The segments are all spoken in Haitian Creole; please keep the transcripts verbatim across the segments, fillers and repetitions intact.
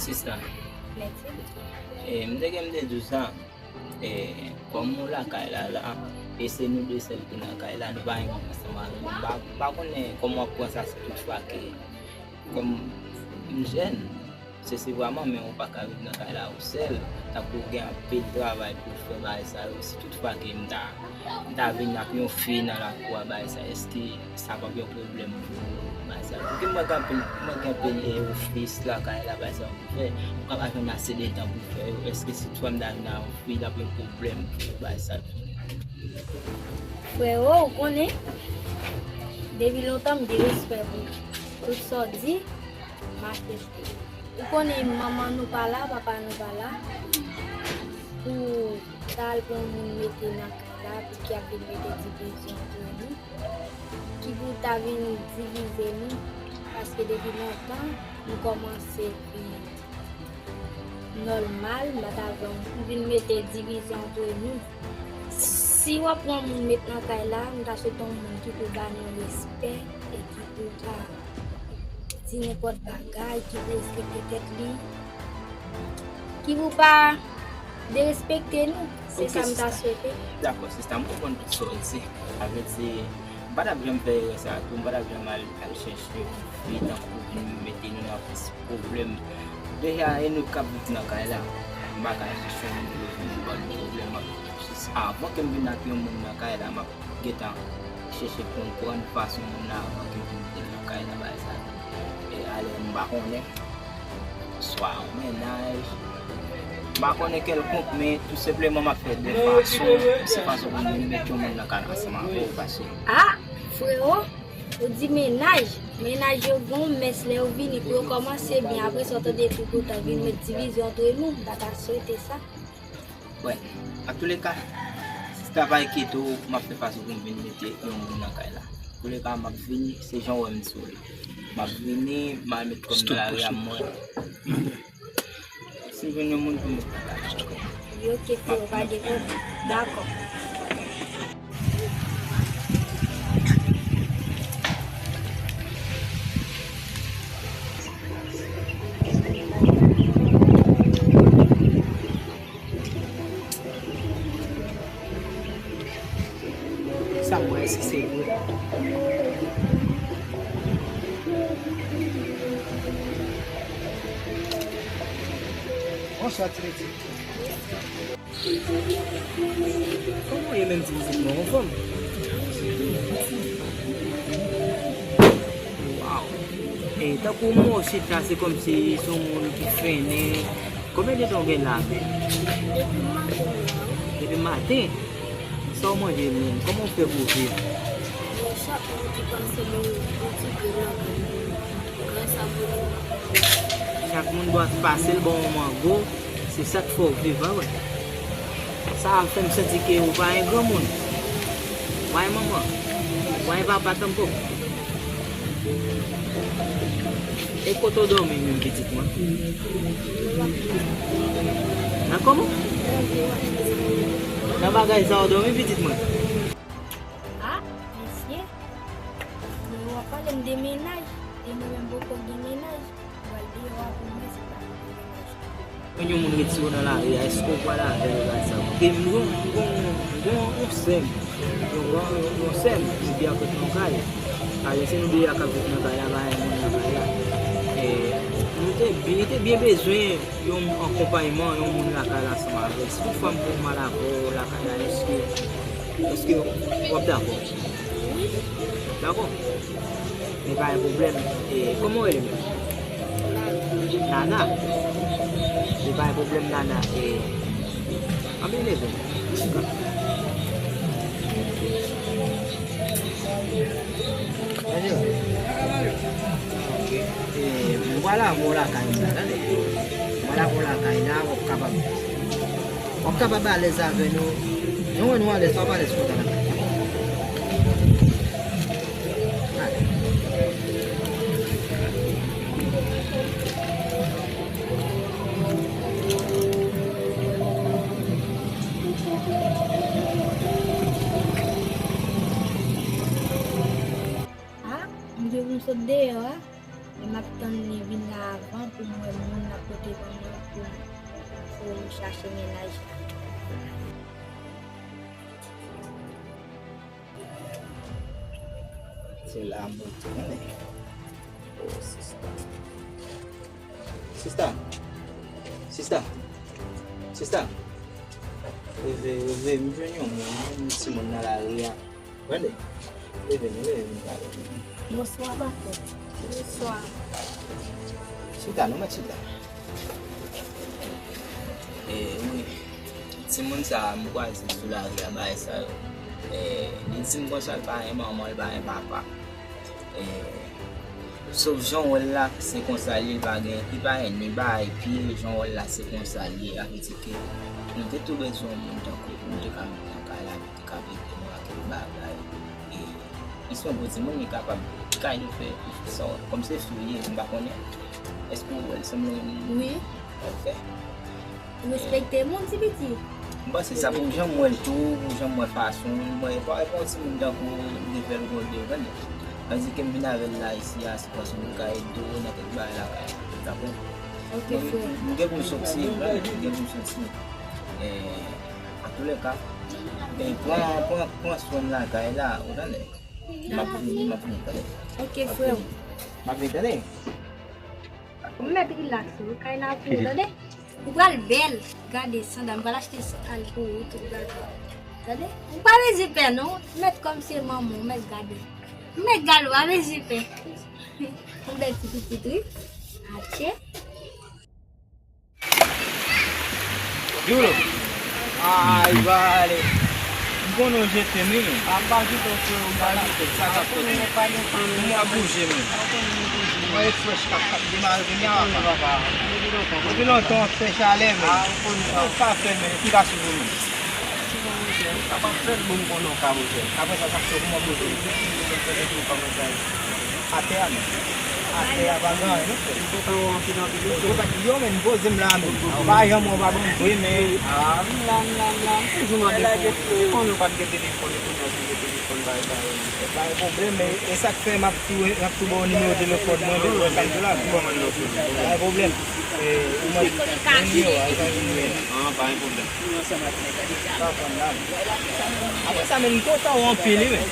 Sista. Mèsi. E, m te gen m te di w sa. E, kòm ou lakay la, la, e se nou de sèl ki nan kay la, nou pa gen moun ansanm avè nou. M pa, m pa konnen kòman w ap pran sa si tout fwa ke, kòm m jèn, se, se vrèman, men ou pa ka viv nan kay la ou sèl. Tankou ou gen anpil travay pou w fè, bagay sa yo. Si tout fwa ke m ta, m ta vin ak yon fi nan lakou a, bagay sa, èske sa p ap yon pwoblèm pou ou, bagay sa? Paske mwen gen anpil, mwen gen anpil, e, ofis lakay la, bagay sa pou fè. Ou ka pa jwenn ase de tan pou fè yo. Èske si twa m ta vin a yon fi, l ap yon pwoblèm pou ou, bagay sa? Frero, ou konnen, depi lontan m gen respè pou tout sa w di, m aksepte. Ou konnen manman nou pa la, papa nou pa la, pou ta al pran moun mete nan kay la, pou ki ap vin mete divizyon antre nou, ki pou ta vin divize nou, paske depi lontan, nou kòmanse vin nòmal, m pa ta vle pou vin mete divizyon antre nou. Si w ap pran moun met nan kay la, m ta swete yon moun ki pou ba nou respè e ki pou pa di nenpòt bagay, ki pou respekte tèt li, ki pou pa derespekte nou. Se sa m ta swete. Dakò, sista, m konprann tout sa w di. Sa vle di, m pa t ap janm fè erè sa a tou, m pa t ap janm al, al chèche yon fi tankou vin mete nou nan plis pwoblèm. Deja, e nou k ap viv nan kay la. M pa ka chèche yon moun pou vin ban nou pwoblèm. Jis avan ke m vin ak yon moun nan kay la, m ap gentan chèche konprann fason moun nan avan ke m vin nan kay la, bagay sa. E alè m pa konnen, swa yon mennaj, m pa konnen kèlkonk, men tou senpleman m ap fè de fason, se fason pou m met yon moun nan kay la ansanm avè w, paske... Ah, frero, ou di mennaj. Mennaj yo gen yon mès lè yo vini pou yo kòmanse byen, apre sa w tande tout kontan vin met divizyon antre nou, m pa ta swete sa. Wè, antouleka, sista, pa enkyete w, m ap fè fason pou m vin mete yon moun nan kay la. Antouleka, m ap vini, se jan w wè m di w ye. M ap vini, m al met kòm nan lari a mwen. Si m jwenn yon moun pou m met nan kay la. Wi, oke, frero, pa gen pwoblèm. Dakò. Sa m wè, èske se vre? Bonswa, ti mesye. Kòman w ye menm, ti pitit mwen? Anfòm? Waw! E tankou m wè w chita, se kòmsi se yon moun ki fennen. Konbyen de tan w gen la menm? Depi maten la. Depi maten? Sa w manje menm? Kòman w fè pou w viv? Chak moun ki pase, mwen retire lakay mwen. Chak moun dwe pase, l ba w yon mango, se sa k fè w viv, a wè. Sa fè m santi ke ou pa yon granmoun. Ou pa yon manman. Ou pa yon papa tanpou. E kote w dòmi menm, pitit mwen? Nan kòman? Nan bagay sa w dòmi, pitit mwen? Ah, mesye, men w ap pale m de mennaj, e mwen menm poko gen mennaj, ou pral deyò a pou mwen, se pa pou mennaj. Mwen, yon moun retire w nan lari a, èske w pral avè l, bagay sa? Paske m gon, m gon, m gon yon sè m, yon gran, yon, yon sè m, nou byen kot nan kay. Alè, se nou de a k ap viv nan kay la, pa yon moun nan kay la. E, nou te byen, li te byen bezwen yon akonpayman, yon moun lakay la ansanm avè l. Si toutfwa m pou m al avè w lakay la, èske Èske w ap dakò? Wi. Dakò? Men pa gen pwoblèm. E, kòman w rele menm? Nana. Nana. Men pa gen pwoblèm, Nana. E, ann byen leve. Ann byen. Ok. E, m pral avè w lakay m la, tande? M pral avè w lakay la, w ap kapab W ap kapab alèz avè nou. Jan w wè nou alèz la, w ap alèz kontan lakay la. Ale. Ah, m gen pou m sot deyò a. Men m ap tann li vin la avan pou m wè moun nan kote Chache mennaj. Se la mwen te konnen. Oh, sista. Sista. Sista. Sista. Leve, leve, m jwenn yon moun, yon timoun nan lari a. Tande. Leve nou, leve nou, pale. Bonswa, papa. Bonswa. Chita, nou mèt chita. E, wi. Timoun sa a, m kwaze l sou lari a, bagay sa yo. E, li di m konsa, l pa gen manman, l pa gen papa. E, sof jan w wè l la, se konsa l ye, l pa gen, li pa gen ni bay, pye, jan w wè l la, se konsa l ye, sa vle di ke nou te tou bezwen yon moun tankou ou, nou te ka met nan kay la, te ka ede nou ak kèk bagay. E, li se yon bon timoun, li kapab, li ka ede w fè sa, kòm se fi w ye, m pa konnen. Èske w wè l sanble yon... Wi. Ok. Ou respekte moun, ti piti. M panse sa pou jan m wè l tou, pou jan m wè fason l, mwen, e pa, e pa yon timoun tankou Devel Golde, ou konnen. Tandis ke m vin avè l la isi a, se paske m ka ede w nan kèk bagay lakay la. Dakò? Ok, frè. M gen pou m soti, m gen pou m soti. E, antouka, e, pran, pran, pran swen lakay la, ou tande? M ap vini, m ap vini, tande. Ok, frè. M ap vini, tande. Ou mèt rilaks, wi, kay la pou ou, tande? Ou pral bèl. Gade, Sandra, m pral achte sandal pou ou tou, gade. Tande? Ou pa bezwen pè, non. Ou mèt kòm se manman, ou mèt gade. Ou mèt gade, ou pa bezwen pè. Ou bèl ti pitit, wi. Atchè. Yo. Ay, ba ale. M konnen w jete m, wi. A, m pa jete w, frè, m pa jete w. Sa k ap fèt, men? Mwen ap bouje, men. Mwen e frèch k ap, k ap demare vini a, papa. Depi lontan w ap fè chalè, men. Ou pa fè, men. Ki ka sou ou, men? Sa pa fèt, bon, m konnen w ka, monchè. Apre sa, sa k fè w kòman bouje? Atè a, men. Atè a pa gen anyen, non, frè. M kontan wè w anpil, anpil, wi, frè. Yo, men, poze m la, men. Ou pa janm wè w pa ban m vre, men. A, m la, m la, m la. M toujou mande pou ou. M konnen w pa t gen telefòn, e kounye a w vin gen telefòn, bagay sa yo. Pa gen pwoblèm, men e sa k fè m ap tou, m ap tou ba w nimewo telefòn mwen, men ou wè sa m di w la, men. Kòman nimewo telefòn? Pa gen pwoblèm. E, ou mande nimewo a, e sa nimewo a. An, pa gen pwoblèm. Sa konn la. Apre sa, men, m kontan w anpil, wi, men.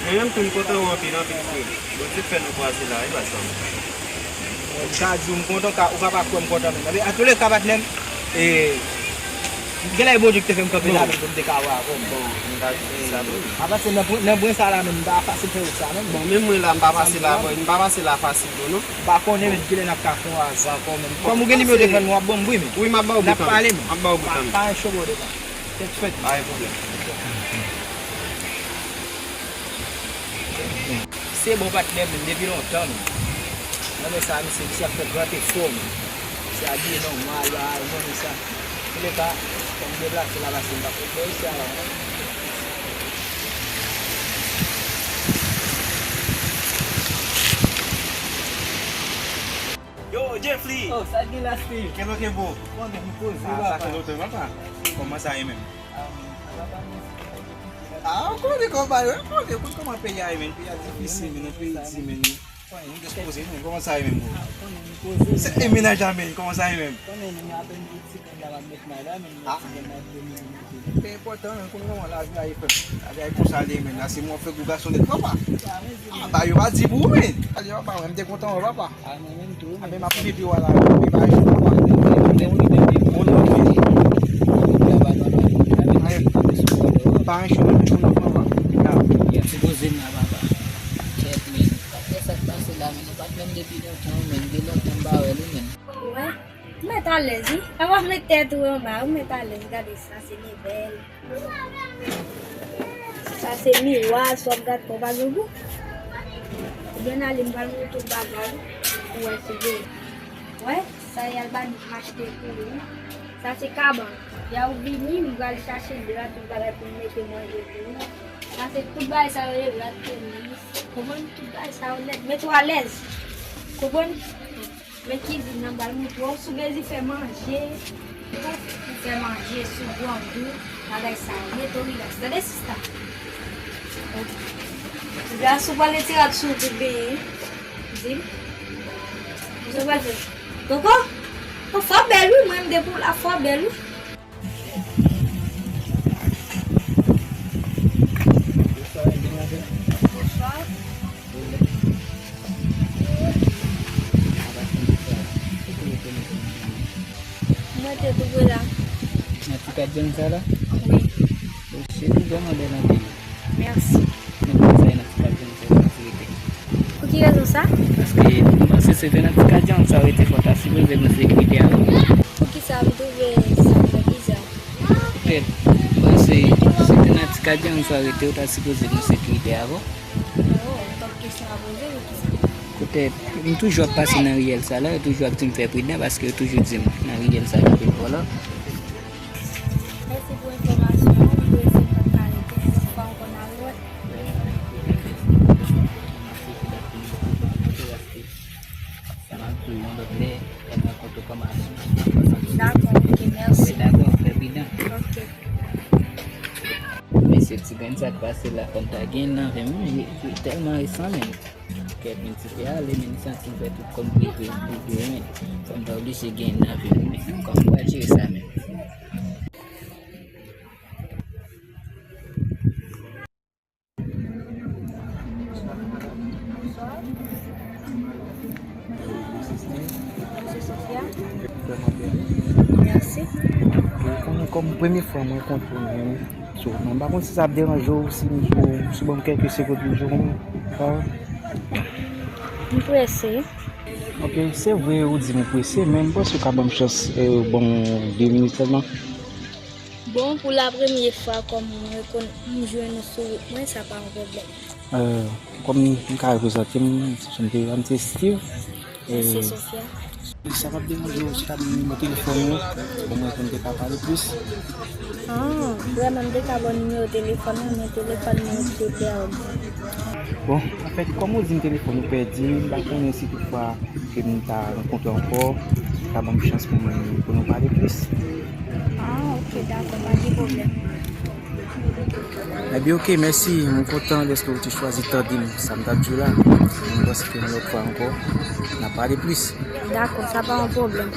Mwen menm tou, m kontan w anpil, anpil, frè. Bondye fè nou kwaze la, wi, pa sa. Mwen, m ka di w, m kontan, ka, ou ka pa kwè m kontan, men. Antouka, patnè m, e, genlè e Bondye ki te fè m kanpe la, men, pou m te ka wè avè w. Bon, m ka di sa tou. Apa se nan, nan bren sa la, men, m pa fasil fè wout sa, men. Bon, menm mwen la, m pa pase la, m pa pase la fasil, non. M pa konnen, men, kilè n ap ka fè yon aza ankò, men. Kòm ou gen nimewo telefòn mwen, w ap ban m, wi, men. Wi, m ap ba w bout an. N ap pale, men. M ap ba w bout an. Pa, pa enchobode pa. Tèt fèt. Pa gen pwoblèm. Se bon patnè m depi lontan, men. Nan men sa, misye, misye ap fè gran efò, men. Misye abiye nòmal, bagay, nan men sa. Antouleka, fò m deplase la, paske m pa konn bò isi a la, non. Yo, Jeffrey! Oh, sa k gen la, Steve? Kèt oke, bro. Konnen m poze, papa. Ah, sa fè lontan, papa. Kòman sa ye menm? Ah, ou konnen kòman yo, ou konnen, ou konnen kòman peyi a ye, men. Peyi a difisil, men, nan peyi di, men. Ou te sipoze, men, kòman sa ye menm, bro? Se e mennaj la, men, kòman sa ye menm? Konnen nou apèn gen ti grenn la, m ap met madanm, men ti grenn la, de mil. Se enpòtan, men, konnen kòman lavi a ye, frè. Lavi a ye konsa l ye, men. La, se mwen fè gwo gason nèt, papa. Ah, ba yo pa di pou ou, men. Alè, papa, mwen, m te kontan, wè, papa. Ah, mwen menm tou. Ah, men m ap rive pi w la, pi ba jou, papa. Pa yon chou, men, papa. Kèt, men. Sa k pase la, men, nou pa t menm depi lontan, men, de lontan m pa wè nou, men. Wè, ou mèt alèz, wi. Papa, mete tèt ou anba, ou mèt alèz, gade sa, se ni bèl. Sa se miwa, sa w ap gad kò w pa gen gou. Ebyen ale, m pral montre w bagay ou wè si vre. Wè, sa y al ba nou achte pou ou. Sa se kabann. Y a ou vini, m pral chache dra, tout bagay pou m mete manje pou ou. Sa se tout bagay sa yo ye, rat tenis. Konprann? Tout bagay sa yo nèt. Mete w alèz. Konprann? Men kizin nan, m pral montre w, si w bezwen fè manje, pou fè manje sou grangou, bagay sa yo, mete w rilaks. Tande, sista? Gra, si w pral retire ak sou tout benyen, di m. Sa w pral fè? Koko? Koko, fò w bèl, wi, mwen, m depi w la, fò w bèl, wi. Mwen te double la. Nan ti kad jòn sa la? Wi. Ou se li vrèman bèl anpil. Mèsi. Men kòman sa ye nan ti kad jòn sa ou ta sou rete? Pou ki rezon sa? Paske m panse se te nan ti kad jòn sa ou rete fò ta sipoze gen sekirite a wi. Poukisa m twouve sa fè biza? Poutèt, m panse se te nan ti kad jòn sa ou rete ou ta sipoze gen sekirite a wi. Oh, m pa t kesyon a poze, men kisa? Poutèt, m toujou ap pase nan riyèl sa la, yo toujou ap di m fè pridan paske yo toujou di m nan riyèl sa gen anpil vòlò. Mèsi pou enfòmasyon an, m prese m pa t ka rete, yon lòt fwa ankò n a rewè. Sa m ap di w yon lòt lè, lè m rankontre w kòman asistè. Dakò, ok, mèsi. Dakò, fè pridan. Ok. Mesye, ti grenn sa k pase la, fò n ta gen nan vi m, li, li tèlman resan menm. Kèt, men ti pe ale, men li santi l fè tout kòm prive, prive, men fò n ta oblije gen nan vi m, men kòman w pral jere sa menm? Mesye Sofia. Mèsi. Ou konnen kòm premye fwa mwen kontre w menm sou wout nan. M pa konn si sa ap deranje w, si m, si w ban m kèlke segonn pou m jwe yon pawòl. M prese. Ok, se vre ou di m ou prese, men m panse w ka ban m chans, eh, ou ban m de minit sèlman. Bon, pou la premye fwa, kòm mwen konn, m jwenn ou sou wout mwen, sa pa yon pwoblèm. Euh, kòm m ka reprezante m, m se, m se Steve. Mèsi, eh, Sofia. Sa p ap deranje w si w ta ban m nimewo telefòn ou, pou mwen konn te ka pale plis? Ah, vrèman, m te ka ba w nimewo telefòn mwen, men telefòn mwen te pèdi. Bon, anfèt, kòm ou di m telefòn ou pèdi, m pa konnen si toutfwa ke m ta rankontre w ankò, ta ban m chans pou mwen, pou nou pale plis. Ah, ok, dakò, pa gen pwoblèm. Ebyen, ok, mèsi. Mwen kontan dèske ou te chwazi tande m, sa m t ap di w la. Mwen panse ke yon lòt fwa ankò, n a pale plis. Dakò, sa pa yon pwoblèm.